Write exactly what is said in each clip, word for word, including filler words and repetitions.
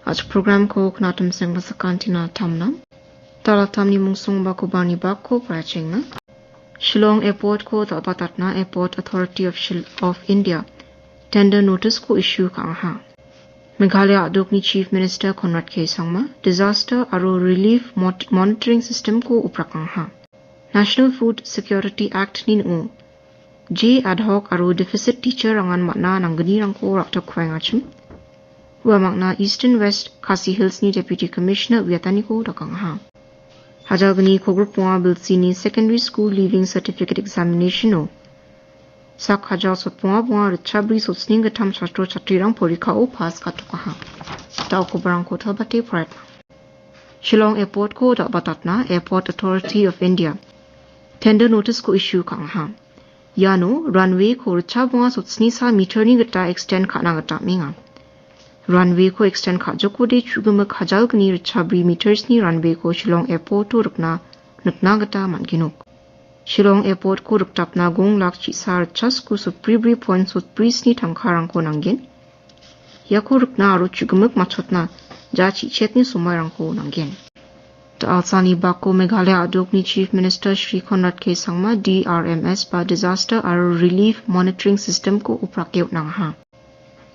Achi programko knatum sengbasakantina tamna. Talatamni mungsongba kobarni bakko parachengna. Shillong Airportko dal·batatna Airport Authority of, Shil- of India tender noticeko issue ka·aha. Meghalaya a·dokni Chief Minister Conrad K Sangma disaster aro relief mot- monitoring systemko oprakaha. National Food Security Act-ni ning·o je ad hoc aro deficit teacher-rangan man·a nanggnirangko ra·tokkuaengachim. Ua mangna Eastern West Khasi Hills-ni Deputy Commissioner uiataniko dakangaha. Hajalgni kogrikbonga bilsini Secondary School Leaving Certificate Examination-o sak hajal sotbonga bonga ritchabri sotsning gittam chatro chatrirang porikao pass ka·tokaha. Da·okobarangko talbate poraitna. Shillong Airportko dal·batatna Airport Authority of India tender noticeko issue ka·aha. Iano runwayko ritchabonga sotsnisa meterni gita extend ka·na gita am·enga. Runwayko extend ka·jokode chu·gimik hajalgni ritchabri metersni runwayko Shillong Airporto rikna nikna gita man·genok. Shillong Airportko rikdapna gong lak chi·sa ritchasku sotbribri point sotbrisni tangkarangko nanggen. Iako rikna aro chu·gimik matchotna ja chi·chetni somoirangko nanggen. Da·alsani bako Meghalaya a·dokni Chief Minister Shri Conrad K Sangma D R M S ba Disaster aro Relief Monitoring Systemko oprake on·angaha.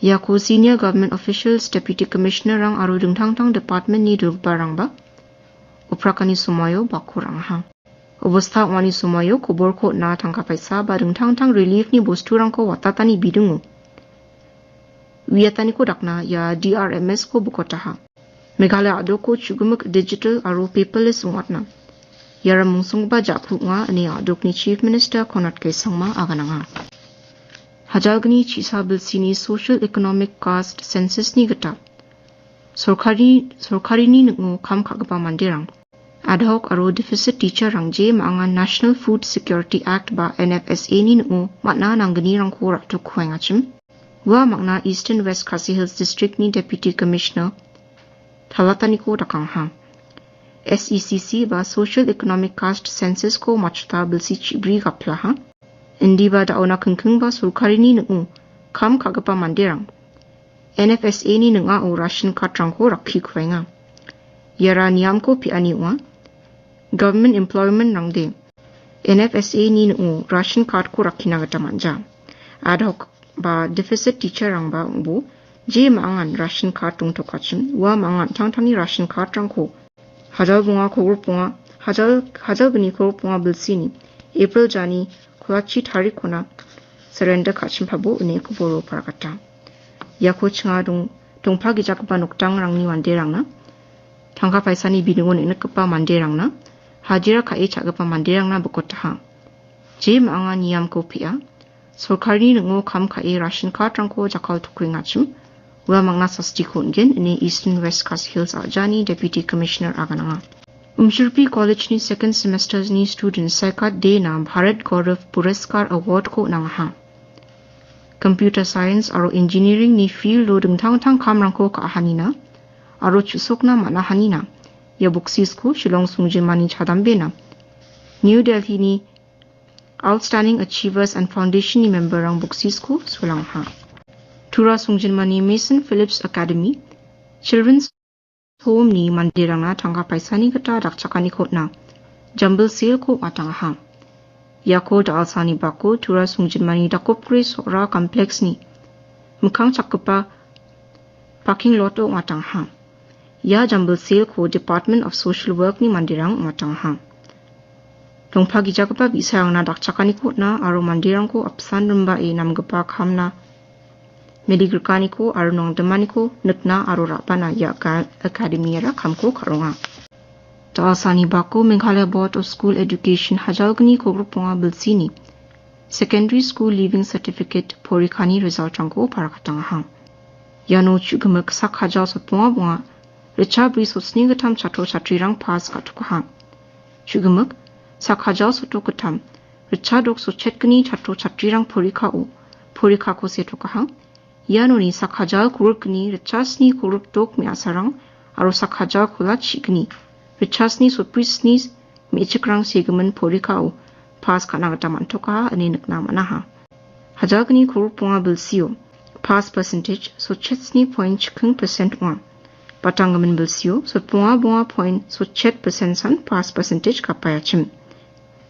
Iako Senior Government Officials, Deputy Commissionerrang aro dingtang dingtang departmentni dilgiparangba oprakani somoio bako ra·angaha. Obosta ong·ani somoio koborko on·a tangka paisa ba dingtang dingtang reliefni bosturangko watatani bidingo uiataniko dakna ia D R M S-ko bokotaha. Meghalaya a·doko chu·gimik digital aro paperless ong·atna iara mungsonggipa ja·ku ong·a ine a·dokni Chief Minister Conrad K Sangma agananga. Hajalgni chi·sa bilsini Social Economic Caste Census-ni gita sorkari-, sorkarini ning·o kam ka·gipa manderang, ad hoc aro deficit teacher-rang je ma·anga National Food Security Act ba N F S A-ni ning·o man·a nanggnirangko ra·tokkuaengachim. Ua mangna Eastern West Khasi Hills District-ni Deputy Commissioner talataniko dakangaha. S E C C ba Social Economic Caste Census-ko matchota bilsi chibri gaplaha. Indiba da·ona kingkingba sorkarini ning·o kam ka·gipa manderang N F S A-ni ning·ao ration card-rangko rakkikuaenga. Iara niamko pe·ani ong·a. Government employment-rangde N F S A-ni ning·o ration card-ko rakkina gita man·ja. Ad hoc ba deficit teacher-rangba ong·bo je ma·angan ration card dongtokachim, ua ma·anga an·tangtangni ration card-rangko hajal bonga, kogrikbonga, hajal, hajal gni kogrikbonga bilsini April jani kolachi tarikkona surrender ka·chimpabo ine koboro paragata. Iako chinga dong-, dongpa gijagipa nokdangrangni manderangna, tangka paisani biningo neng·nikgipa manderangna, hajira ka·e cha·gipa manderangna bokotaha. Je ma·anga niamko pe·a, sorkarini ning·o kam ka·e ration card-rangko jakkaltokuengachim, ua mangna sastiko on·gen, ine Eastern West Khasi Hills a·jani Deputy Commissioner agananga. Umshirpi College-ni second semester-ni student Saikat Dena Bharat Gaurav Puraskar Award-ko on·angaha. Computer Science aro Engineering-ni field-o dingtang dingtang kamrangko ka·ahanina aro chu·sokna man·ahanina ia boksisko Shillong songjinmani chadambena New Delhi-ni Outstanding Achievers and Foundation-ni member-rang boksisko solangaha. Tura songjinmani Mason Phillips Academy, Children's Home-ni manderangna tangka paisani gita dakchakaniko on·a. Jambul sale-ko ong·atangaha. Iako da·alsani bako Tura songjinmani dakopgri Sohra Complex-ni mikkang chakgipa parking lot-o ong·atangaha. Ia jambul sale-ko Department of Social Work-ni manderang ong·atangaha. Dongpa gijagipa bi·sarangna dakchakaniko on·a aro manderangko apsan rimbae namgipa kamna meligrikaniko aro nongdimaniko nikna aro ra·bana ia ga-, akademiara kamko ka·ronga. Da·alsani bako Meghalaya Board of School Education hajalgni kogrikbonga bilsini Secondary School Leaving Certificate porikani result-rangko parakatangaha. Iano chu·gimik sak hajal sotbonga bonga, ritchabri sotsni gittam chatro chatrirang pass ka·tokaha. Chu·gimik sak hajal sotdok gittam, ritchadok sotchetgni chatro chatrirang porikao porikako setokaha. Ianoni sak hajal kogrikgni ritchasni kogrikdok me·asarang aro sak hajal kolachi gni ritchasni sotbrisni me·chikrang segimin porikao pass ka·na gita man·tokaha ine nikna man·aha. Hajalgni kogrikbonga bilsio pass percentage sotchetsni point chiking percent ong·a. Patanggimin bilsio sotbonga bonga point sotchet percent san pass percentage kapaiachim.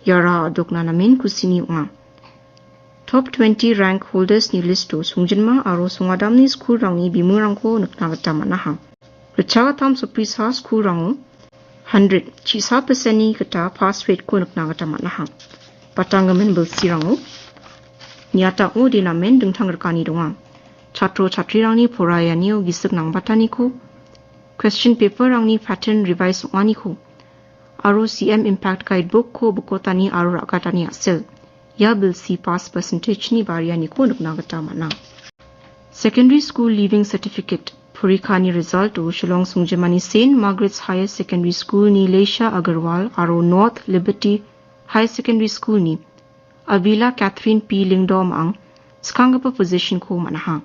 Iara a·dokna namen kusini ong·a. Top twenty rank holders-ni listo songjinma aro songadamni skulrangni bimungko nikna gita man·aha. Ritchagatam sotbrisa skulrango hundred, chisa percent-ni gita pass rate-ko nikna gita man·aha. Patanggimin bilsirango niatao de namen dingtang rikani donga. Chatro chatrirangni poraianio gisik nangbataniko, question paper-rangni pattern revise ong·aniko, aro C M Impact Guidebook-ko bikotani aro ra·gatani a·sel. Ia bilsi pass percentage-ni barianiko nikna gita man·a. Secondary School Leaving Certificate porikani result-o Shillong songjinmani Saint Margaret's Higher Secondary School-ni Leisha Agarwal aro North Liberty Higher Secondary School-ni Avila Catherine P Lyngdoh ang skanggipa position-ko man·aha.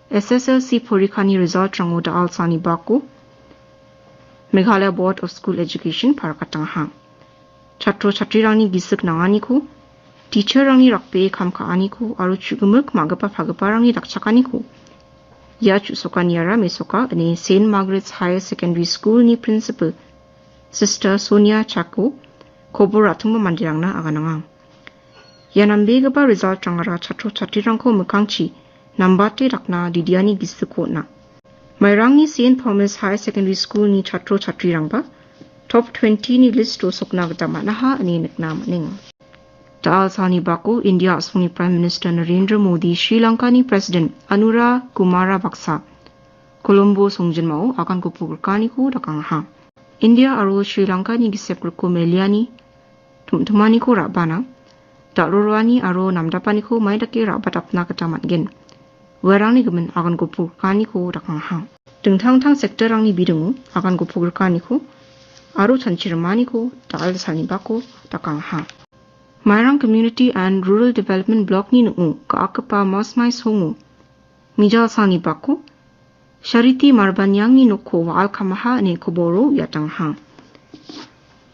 S S L C porikani result-rango da·al salni bako Meghalaya Board of School Education parakatangaha. Chatro chatrirangni gisik nanganiko, teacher-rangni rakbee kam ka·aniko aro chu·gimik ma·gipa pagiparangni dakchakaniko ia chu·sokaniara mesoka ine Saint Margaret's Higher Secondary School-ni principal Sister Sonia Chako kobor ra·tongba manderangna agananga. Ia nambegipa result-rangara chatro chatrirangko mikkangchi nambate dakna didiani gisiko on·a. Mairangni Saint Thomas Higher Secondary School-ni chatro chatrirangba top twenty-ni list-o sokna gita man·aha ine nikna man·enga. Da·al salni bako India a·songni Prime Minister Narendra Modi Sri Lankani President Anura Kumara baksa Colombo songjinmao aganko pogrikaniko dakangaha. India aro Sri Lankani gisep grikko meliani tom·tomaniko ra·bana, da·roroani aro namdapaniko maidake ra·badapna gita man·gen. Uarangni gimin aganko pogrikaniko dakangaha. Dingtang dingtang sector-rangni bidingo aganko pogrikaniko aro chanchi rimaniko da·al salni bako dakangaha. Mairang Community and Rural Development Block-ni ning·o ga·akgipa Masmai Songo mijal salni bako Charity Marbaniangni nokko wa·al kamaha ine koboro uiatangaha.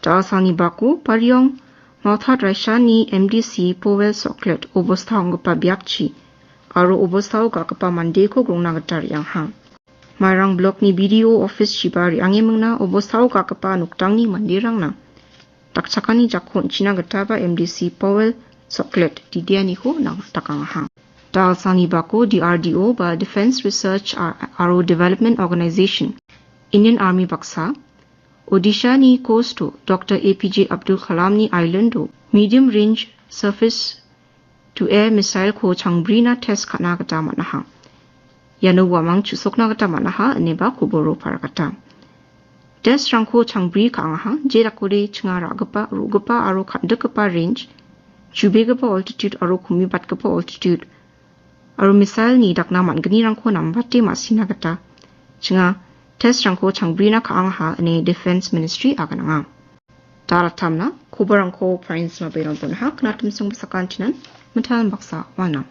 Da·al salni bako Pariong Mauthat Raishani M D C Powell Soklet obosta ong·gipa biapchi aro obostao ga·gipa mandeko grongna gita re·angaha. Mairang Block-ni B D O office-chiba re·ange mingna obostao ga·gipa nokdangni manderangna dakchakani jakko on·china gitaba M D C Powell Soklet didianiko nang-, dakangaha. Da·al salni bako D R D O ba Defence Research a-, aro Development Organisation, Indian Army baksa, Odisha-ni coast-o Doctor A P J Abdul Kalam-ni island-o medium range surface to air missile-ko changbrina test ka·na gita man·aha. Iano uamang chu·sokna gita man·aha ineba koboro paragata. Test-rangko changbri ka·angaha, jedakode chinga ra·gipa, ro·gipa aro kandikgipa range, chubegipa altitude aro komibatgipa altitude, aro missile-ni dakna man·gnirangko nambate ma·sina gita chinga test-rangko changbrina ka·angaha ine Defence Ministry agananga. Da·al attamna koborrangko Prince Mabelon donaha, knatim songbasakantinan mital baksa wana.